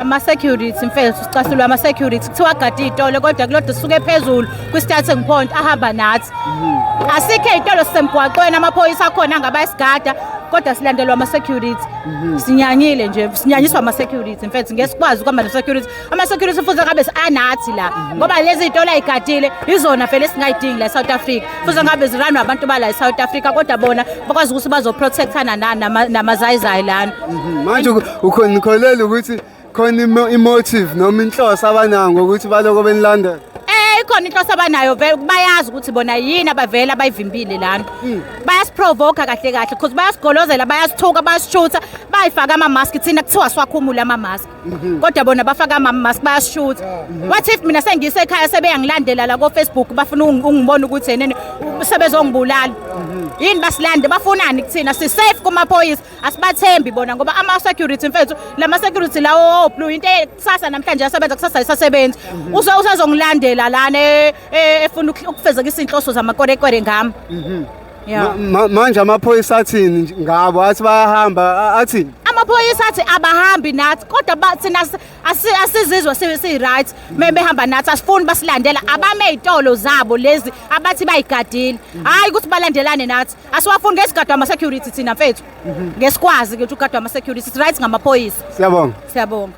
Ama-security mfethu, sicasulwe ama-security. Kuthiwa agade iy'tolo, kodwa kulodwa sisuke phezulu kwi-starting point ahamba nathi. Asikho ey'tolo, sisemgwaqweni, amaphoyisa akhona angabayisigada, kodwa silandelwa ama-security. Sinyanyile nje, sinyanyiswa ama-security mfethu. Ngeke sikwazi ukuhamba no-security. Ama-security futhi ngabe anathi la, ngoba lezi y'tolo ay'gadile izona vele esingayidingi la e-South Africa. Futhi ngabe ziranwa abantu bala e-South Africa, kodwa bona bakwazi ukuthi bazoprotectana namazayizayi lana. Manje ukhona nikholelwa ukuthi khona imotive noma inhloso abanayo ngokuthi baloko benilandela? Ikhona inhloso abanayo vele, bayazi ukuthi bona yini abavele abayivimbile lana. Bayasiprovoka kahle kahle, because bayasigolozela, bayasithuka, bayasishutha, bayifaka ama-mask, thina kuthiwa siwakhumule ama-mask. Kodwa bona bafaka ama-mask, bayasishutha. What if mina sengisekhaya sebeyangilandela la ko-Facebook, bafuna ungibona ukuthi enene sebezongibulala. Yini basilande, bafunani kuthina? Si-safe kumaphoyisa, asibathembi bona, ngoba ama-security mfethu, lama-security lawo blue, into kusasa namhlanje asebenza, kusasa ayisasebenzi. Usezongilandela lana efuna ukufezekisa iy'nhloso zamakwerekwere ngami. Yeah. Manje amaphoyisa athini nje ngabo? Athi bayahamba, athini? Amaphoyisa athi abahambi nathi, kodwa thina asizizwa si-right uma behamba nathi. Asifuni basilandela, abame ey'tolo zabo lezi abathi bayigadile, hhayi ukuthi balandelane nathi. Asiwafuni, ngesigadwa ama-security thina mfethu. Ngesikwazi ukuthi ugadwa ama-security, right, ngamaphoyisa. Siyabonga. Siyabonga.